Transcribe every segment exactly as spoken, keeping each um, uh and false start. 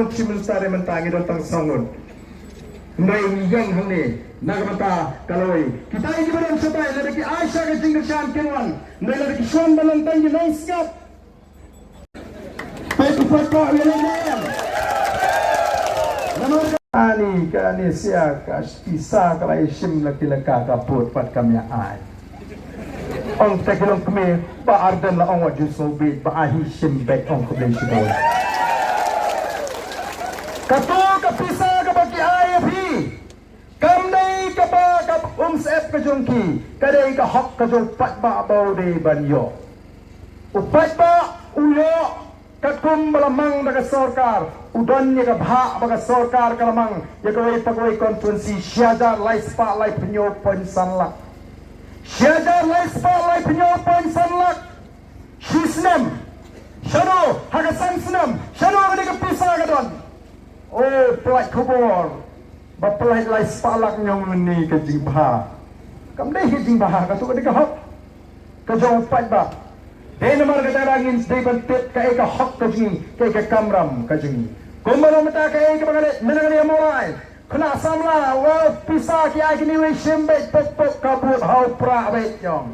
Chief Minister mynta ngi don tang saw ngut. Hynrei ngi ïeng hangne na ka bynta ka lawei. Kita kiba don shatai lada ki ai sha ka jingkyrshan kin wan. Hynrei lada ki shu wan ban long tang ki nongsngap. Peit u paidbah u ïaleh ne em. Namar kane, kane sia ka pisa ka la ïashim la ki la ka ka vote pat kam ïa ai. Ong te ki long kmie, Bah Ardent la ong wat ju sngewbit, ba ai hi shim beit, ong khublei shibun. Kato ka pisa kaba ki ai ïa phi, kam dei kaba ka umsyep ka jong ki, ka dei ka hok ka jong u paidbah ba u dei ban ïoh. U paidbah u ïoh katkum ba la mang da ka sorkar, u don ïa ka bhah ba ka sorkar ka la mang ïa kawei pa kawei constituency, shi hajar lai spah lai phew point san lak. Shi hajar lai spah lai phew point san lak. Shi snem. Shano, ha ka san snem, shano kane ka pisa ka don? O, pynlait khubor. Ba pynlait lai spah lak ñiong ne ka jingbha. Kam dei ka jingbha, kato ka dei ka hok ka jong u paidbah. Dei namar kata ngin dei ban tip kaei ka hok ka jong ngi, kaei ka kamram ka jong ngi. Kumba long mynta kaei kaba nga leh mynta ka dei ha Mawlai. Khynnah samla, wa pisa ki ai kine wei shim beit pok pok ka vote ha u Prah beit ñiong.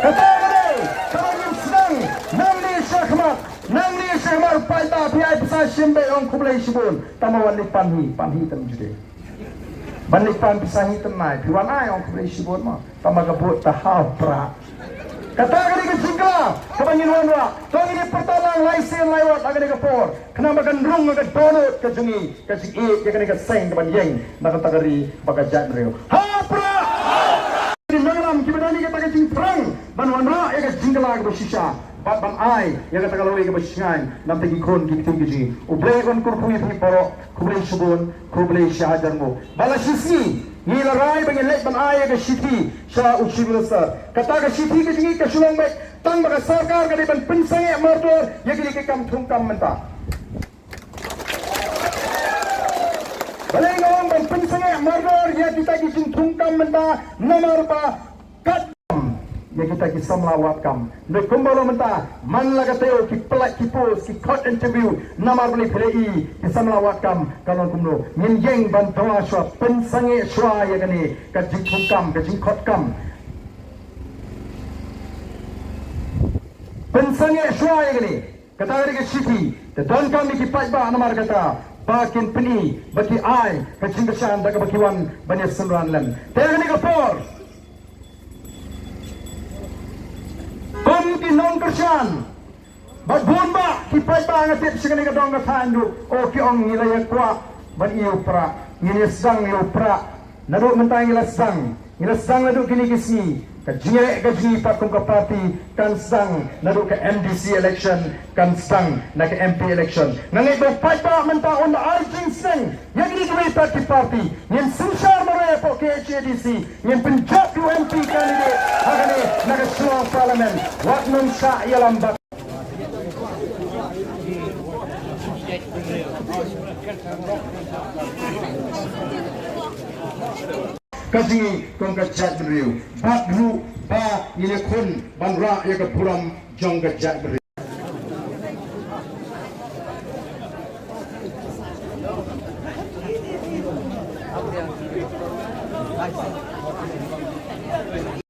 Kata ka dei kaba ngin sdang nangne shakhmat, nangne shakhmat u paidbah phi ai pisa shim beit ong khublei shibun. Tangba wan leit pan hi, pan hi tam juh de. Ban leit pan pisa hi tam nai, phi wan ai ong khublei shibun mo. Tangba ka vote ta ha u Prah. Kata ka dei ka jingkylla kaba ngin wanrah. To ngin ïa pyrta lang lai sien lai wat ha kane ka por. Khnang ba kan rung ka dohnud ka jong ngi, ka jingïeit ïa kane ka seng kaban ïeng na kata ka ri bad ka jaitbynriew. Ha u Prah! Ki nongïalam kiba don ïa kata ka jingthrang ban wanrah ïa ka jingkylla kaba shisha bad ban ai ïa kata ka lawei kaba shngaiñ na bynta ki khun ki kti ki jong ngi. U Blei un kyrkhu ïa phi baroh, khublei shibun, khublei shihajar nguh. Ba la shisngi ngi la rai ba ngin leit ban ai ïa ka shithi sha u Chief Minister. Kata ka shithi ka jong ngi ka shu long beit tang ba ka sorkar ka dei ban pynsangeh mardor ïa kine ki kam thungkam mynta. Balei nga ong ban pynsangeh mardor ïa kita ki jingthungkam mynta, namar ba kat ïa kita ki samla wad kam. Nda kumba long mynta, man la ka taïew ki pynlait ki post, ki khot interview, namar balei phi la i ki samla wad kam, ka long kumno. Ngin ïeng ban dawa shuwa, pynsangeh shuwa ïa kane ka jingthungkam, ka jingkhot kam. Pynsangeh shuwa ïa kane. Kata ka dei ka shithi, te donkam ïa ki paidbah namar kata, ba kin pyni, ba ki ai ka jingkyrshan da kaba ki wan ban ïa synran lem. Te ha kane ka por, kum ki nongkyrshan bad bun bah ki paidbah nga tip sha kane ka dong ka thaiñ ruh, o ki ong ngi la ïa kwah ban ïa u Prah, ngin ïa sdang ïa u Prah. Naduh mynta ngi la sdang, ngi la sdang naduh kine ki sngi. Ka jingeh ka jingeh pat kum ka party kan sdang naduh ka M D C election, kan sdang na ka M P election. Nga ngeit ba u paidbah mynta un da ai jingsneng ïa kine kiwei pat ki party. Ngin synshar marwei hapoh K H A D C, ngin pynjop ïa u M P candidate ha kane na ka Shillong Parliament. Wat nym shah ïalam bad ka jingim jong ka jaitbynriew. Bad ruh ba ngin ïakhun ban rah ïa ka burom jong ka jaitbynriew.